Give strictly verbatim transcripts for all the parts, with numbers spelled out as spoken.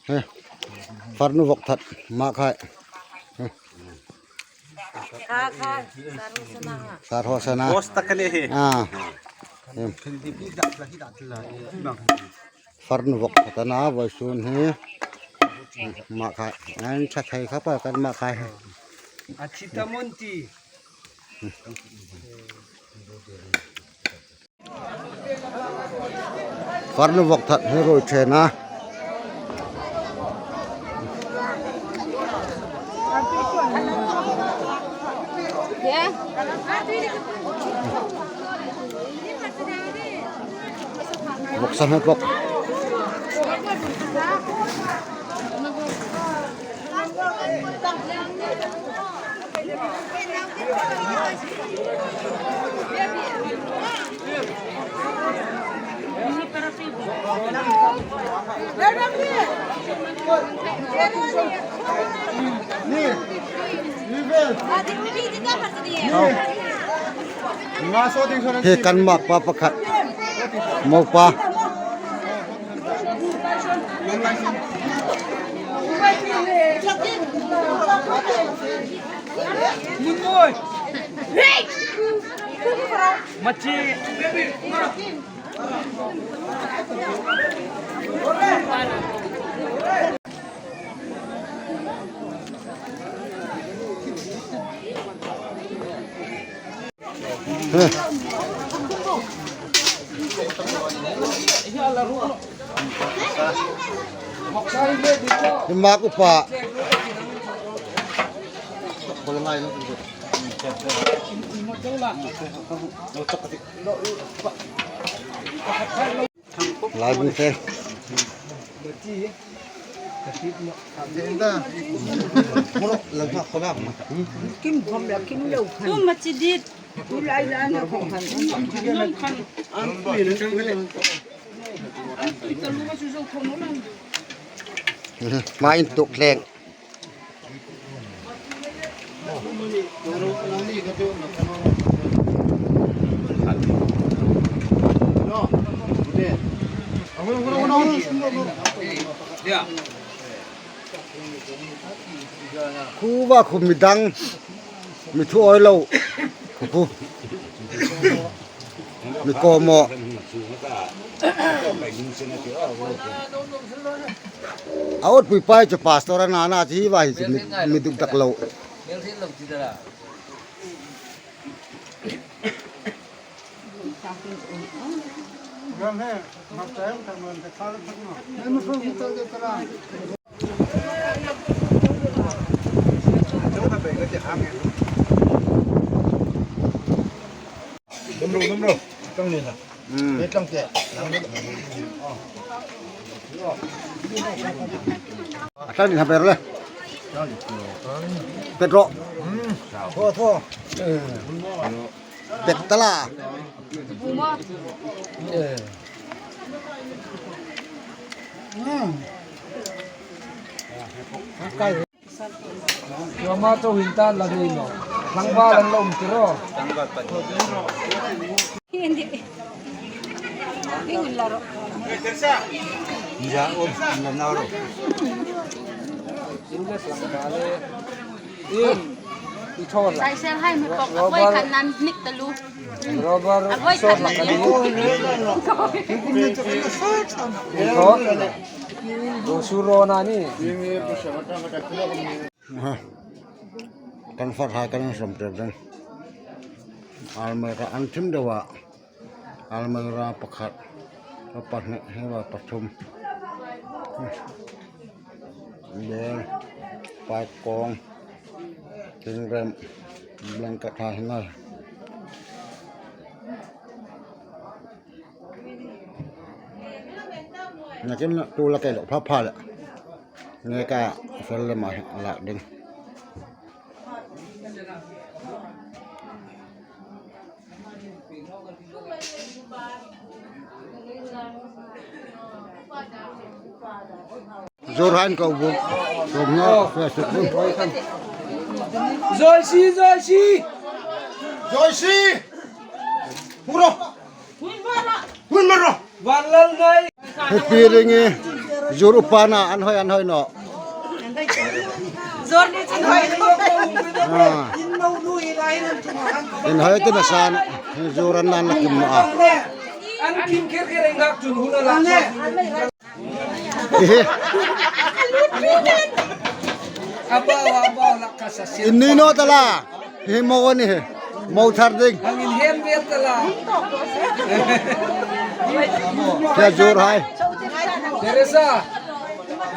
He. Farnu vawk that ma khai. Kha, kha. Sar Hosana. Boss tak a ni hi. Ah. Em. Farnu vawk that a na vawisun hi. Ma khai. An ṭha thei kha pa kan ma khai. A thi ta mun ti. Farnu vawk that hi ruoi ṭhen a. Vawksa hmet bawk. Hi kan makpa pakhat. Mopa. Hi mak upa. Lai bung te. Kim khom la kim lo khan. Tu ma chi dit. Tu lai la na khom khan. Nom khan. An pui na chang le. An pui ta lu ma chu zo khom lo. Ma in tuk leng. Khu va khu mi dang, mi thu awi lo. Khu khu. Mi ko maw. A utpui pa chu pastor a na na chi va hi chu mi, mi duk dak lo. Dum ro, dum ro. Tang ni na. Hmm. Tang te. A tang ni ha ber le. Petro. Hmm. Tho, tho. Pet tala. Chuama chau hin tan la dei no. Tlangval an lo um tiro. Ni ja um, la na ro. English tlangval e. In, i thaw la. Sai sel hai mi kok, a voi khan nan nik ta lu. Rubber a voi khan nan nik. In thaw. Lo su ro na ni. Kan far hai kan som tel dan. Almirah an thim deu a. Almirah pakhat, a pahni, hi va pathum. Bel, paikong, tingrem, blanket ha hi ngai. Nakin tu la kai lo pha pha le. Nge ka fel le ma hi la ding. Zoran ko bu. Somna, fe se bu. Joyce, Joyce. Joyce. Hung ro. Hun maro. Vanlalngai. Happy ring e. Zur upa na, an hoi, an hoi naw. Zur ni chin hoi. Ah. Inhoi ti nasan, zur an nan la kim naw a. An kim kher kher ei ngak chun hun a la. Ehe. Abaw, abaw, la ka sa sil. Inni naw ta la. Hi mo ni hi. Mo thar ding. Hang inhen vel ta la. Kya zur hai. Teresa.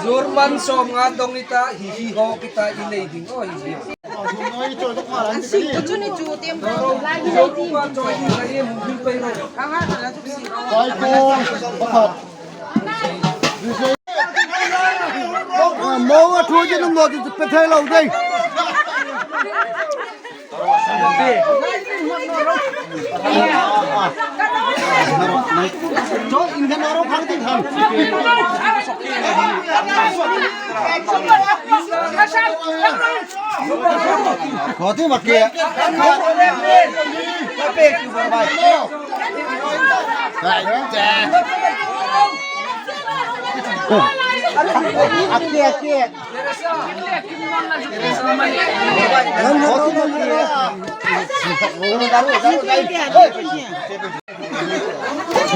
Zur man sawmnga dong i ta, hi hi hawk i ta, i nei ding aw hi hi. An sing ku chu ni chu tem. Zur man choi ding ka hi hung hril pei ro. Ka nga ka la chu si. Mo a thu chu num lo chu pe thei lo dei.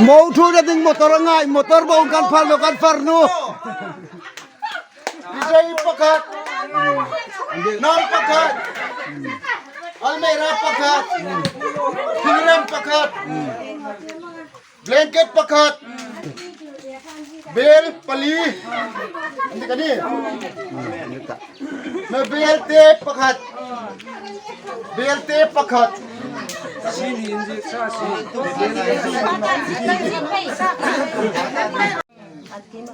Mo thu na ding motor a ngai, motor bo kan phar naw, kan phar naw. Vijay pakhat. Nal pakhat. Almirah pakhat. Thingrem pakhat. Blanket pakhat. Bel pali. Andi kani. Me bel te pakhat. Bel te pakhat.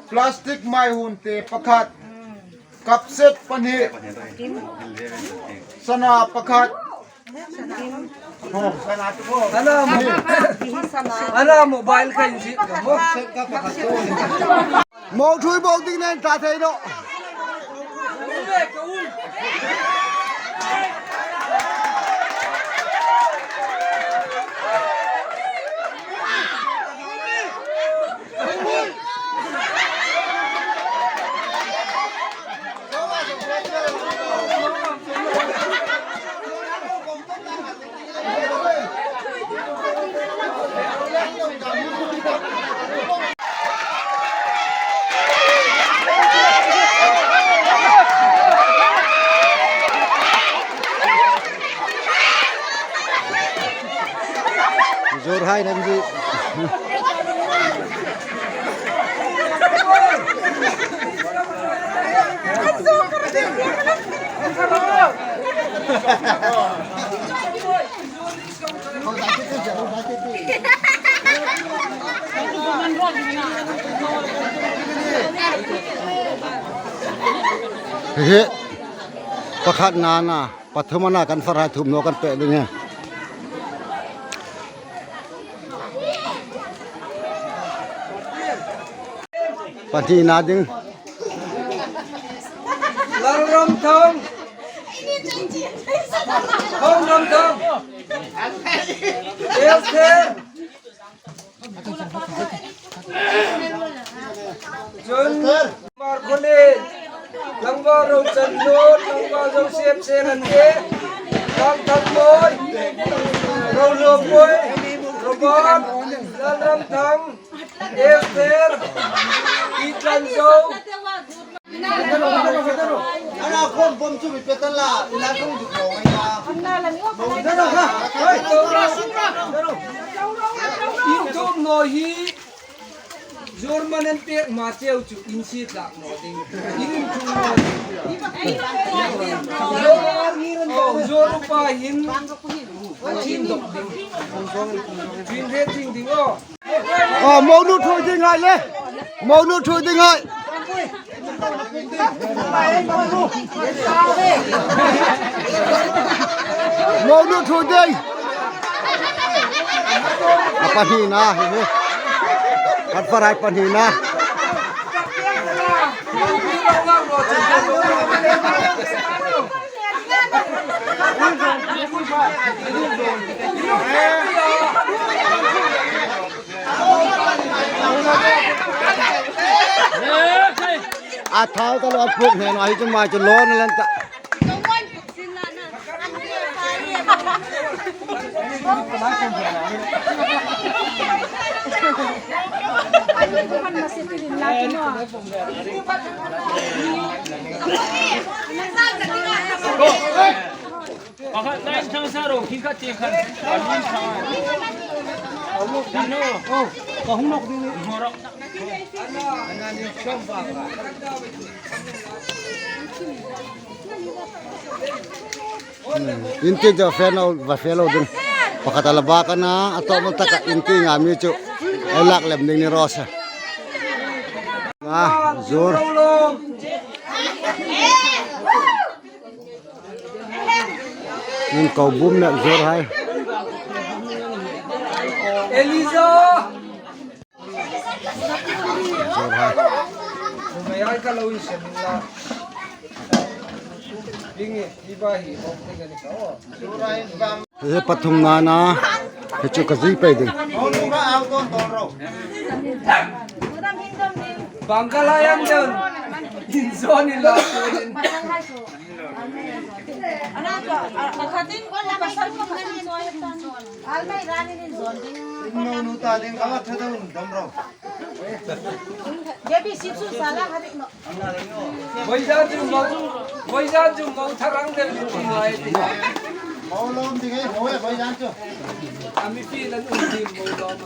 Plastic mai hun te pakhat. Cup set pahni. Sana pakhat. Ana mo, ana mobile ka inzi mo. Mo thui bok ding nen ta thei naw. Zur hai nam ji. He, pakhat nana. Pathumna kan farhai thum naw kan pe ding hi. Pahnina ding. Lalramthang. Thangramthang. Esther. Chun Markhawlien, tlangval Rochannu, tlangval Joseph Serante, Tlangthangmawi, Rohlawmmawi, Robert, Lalramthang, Esther, Itlanzo. Ana khom bom chu mi pe ta la, ina khom ju khom ai na. Inthum naw hi, German an pek ma cheu chu insie tlak naw ding. In inthum naw ding. Oh, German pa hin, a thim dok ding. Thin re ding ding, oh. Aw, monu thui ding hai le. Monu thui ding hai. Monu thui ding. A pahnina, hi hi. Kan farhai pahnina. A thau ta lo a puk hne no, hi chu mai chu lo na lan ta. Pakhat nine thang sa ro, khi khat che khan. Dano. Ka hung nok ding ni. Hmorok. Hmm. Inti jo fe no, va fe lo ding. Pakhat a la bak a na, a tawp taka inti nga mi chu. Ei lak lem ding ni ro sa. Ah, zur. Min ko bum nek zur hai. Eliza. Zur hai. Numei ai ka lo in sem la. Ding e, hi ba hi, ok, ding e, ka, o. Hi pathumna na, hi chu ka zui pei ding. Bang ka la yang jan. In zon in la. Almai rani nin zon ding. Innu nu ta ding ka ṭha dam dam ro. Baby seat chu sala kha dik no. Voizan chu mo, voizan chu mo tharang del ni ti ngai ti. Mo lom ding ei mo e voizan chu. Ami pi lan um ti mo lom.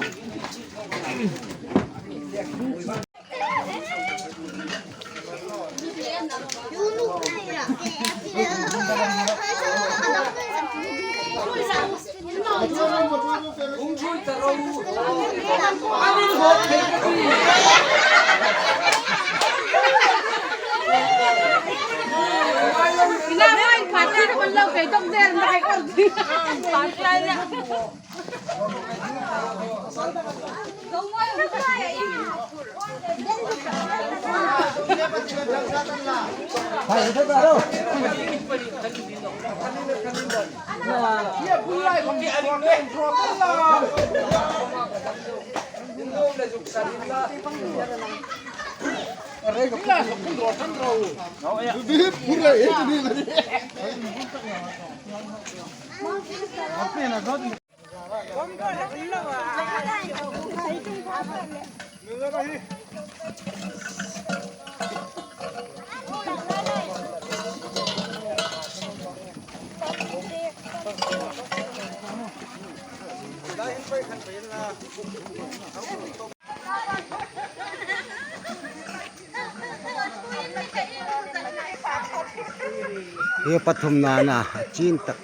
Hi pathumna na, a chin tak.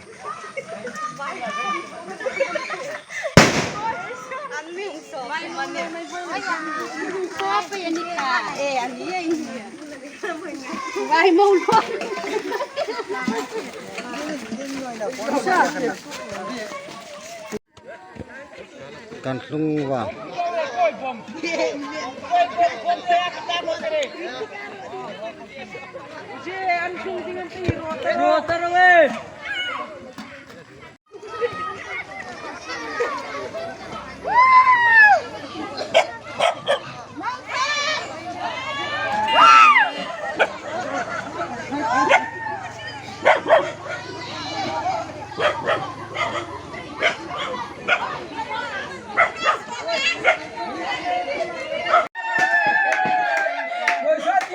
Vai mo lo. Kan tlung vang.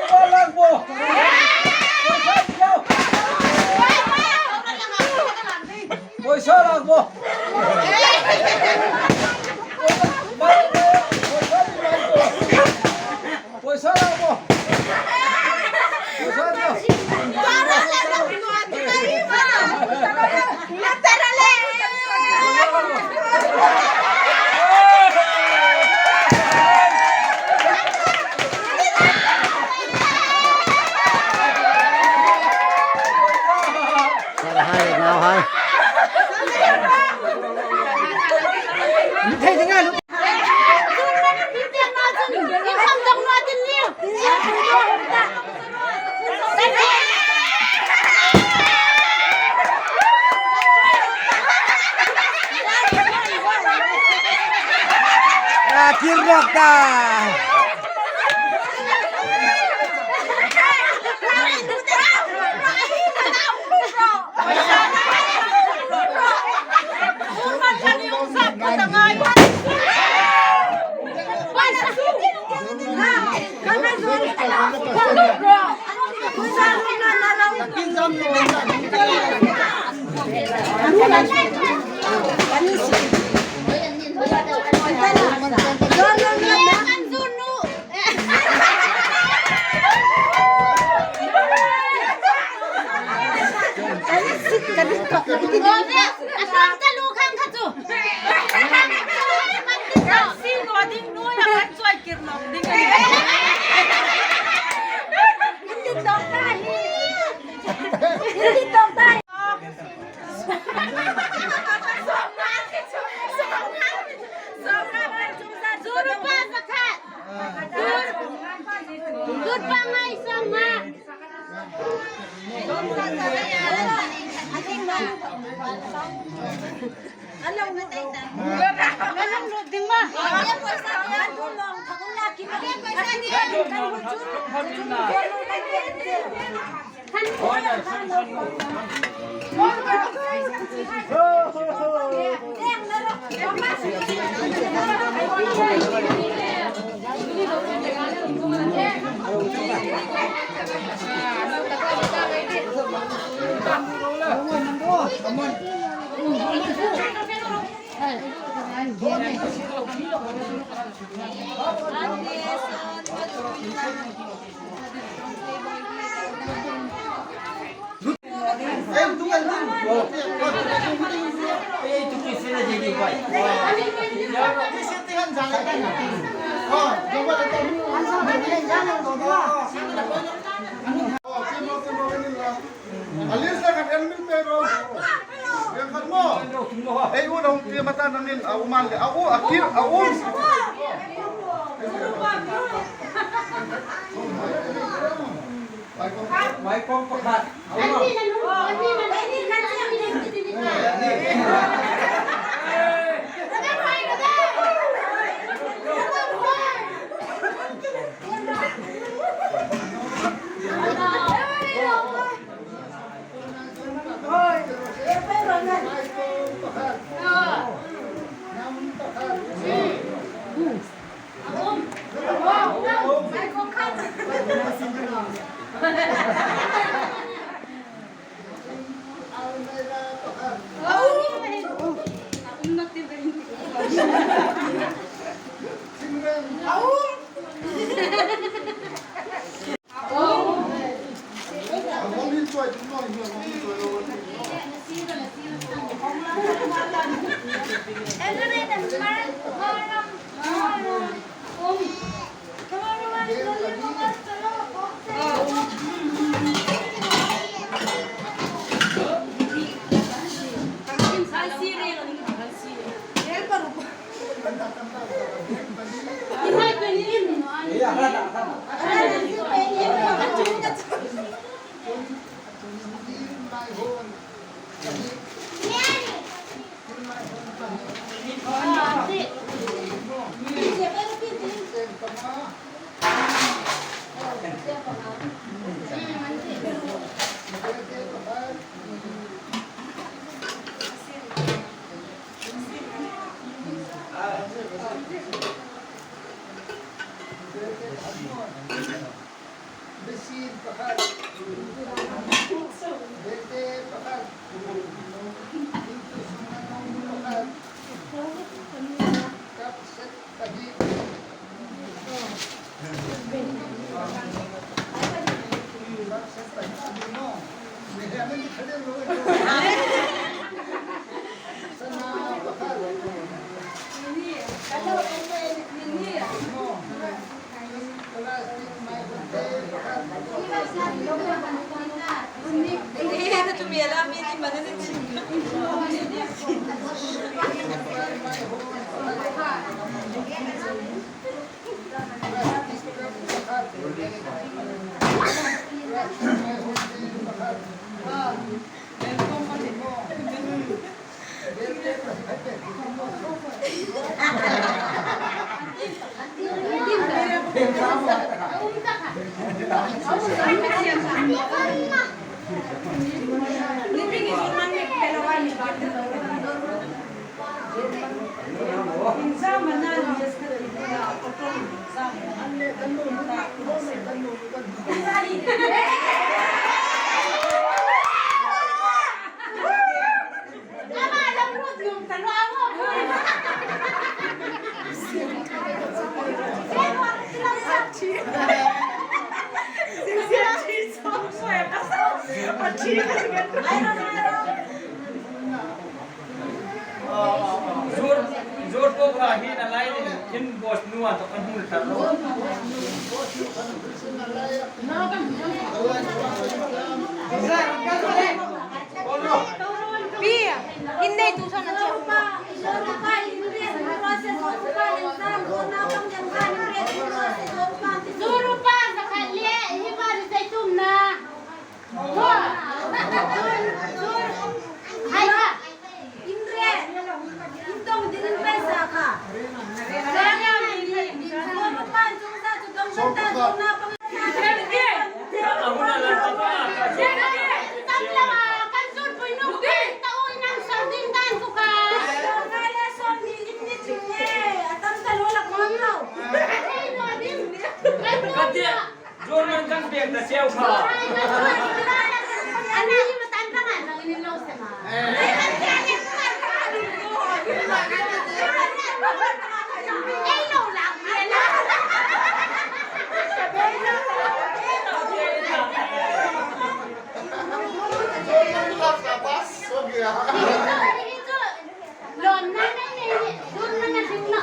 Poisa lak bo. Poisa lak bo. Poisa lak bo. Sir hai, nau hai. Ah, tir rawk ta. Ei u dong ti mata nangin a uman le a u a kir a um. Mai kong pakhat. Zur, zur po kha hi na lai in, in boss nu an to kan hul tar lo. Pi, in nei tu son an chau. Zurupa, zakhat le, hi va ri zai tum na. Hai ha. Inre. Intong dinin paisa kha. Kan sur pui nu, kan ta u nang sar ding dan ku kha. Atam ta lo la kon lo. Kan ta. Zuar man kan pek ta siau kha. Ana hi matan rang an rang in lo se ma. Ei lo la. Zuar man lak ta bas, so gaya. Lawmna nei nei, lawmna na hring na.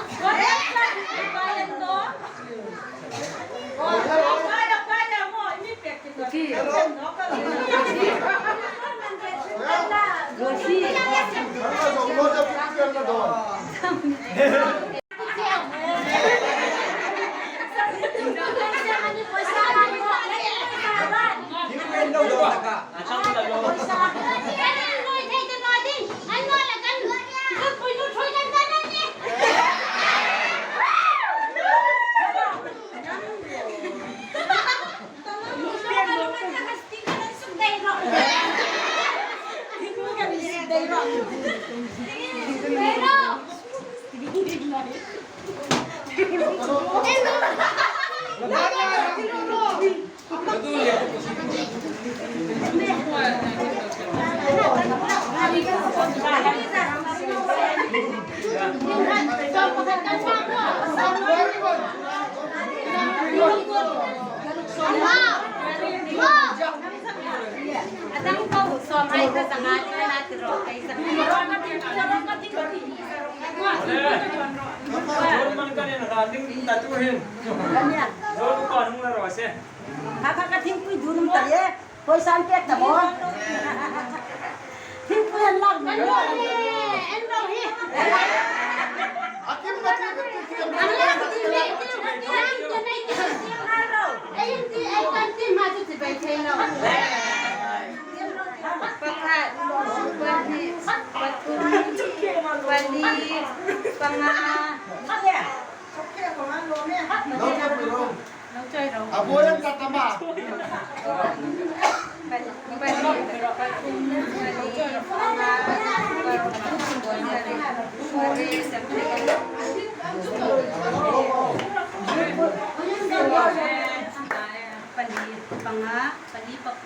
Kha kha ka thingpui dur um ta le. Poisa an pek ta maw? Thingpui an lak maw? An lo hi. A kim ka ti, ka ti, ka ti. An lo hi. Ai, ti, ai, kan ti ma chu ti bai thei lo. Pakhat, pahni, pathum, pali, panga. A buoiin ta ta ma. Pali, panga, pali, paku.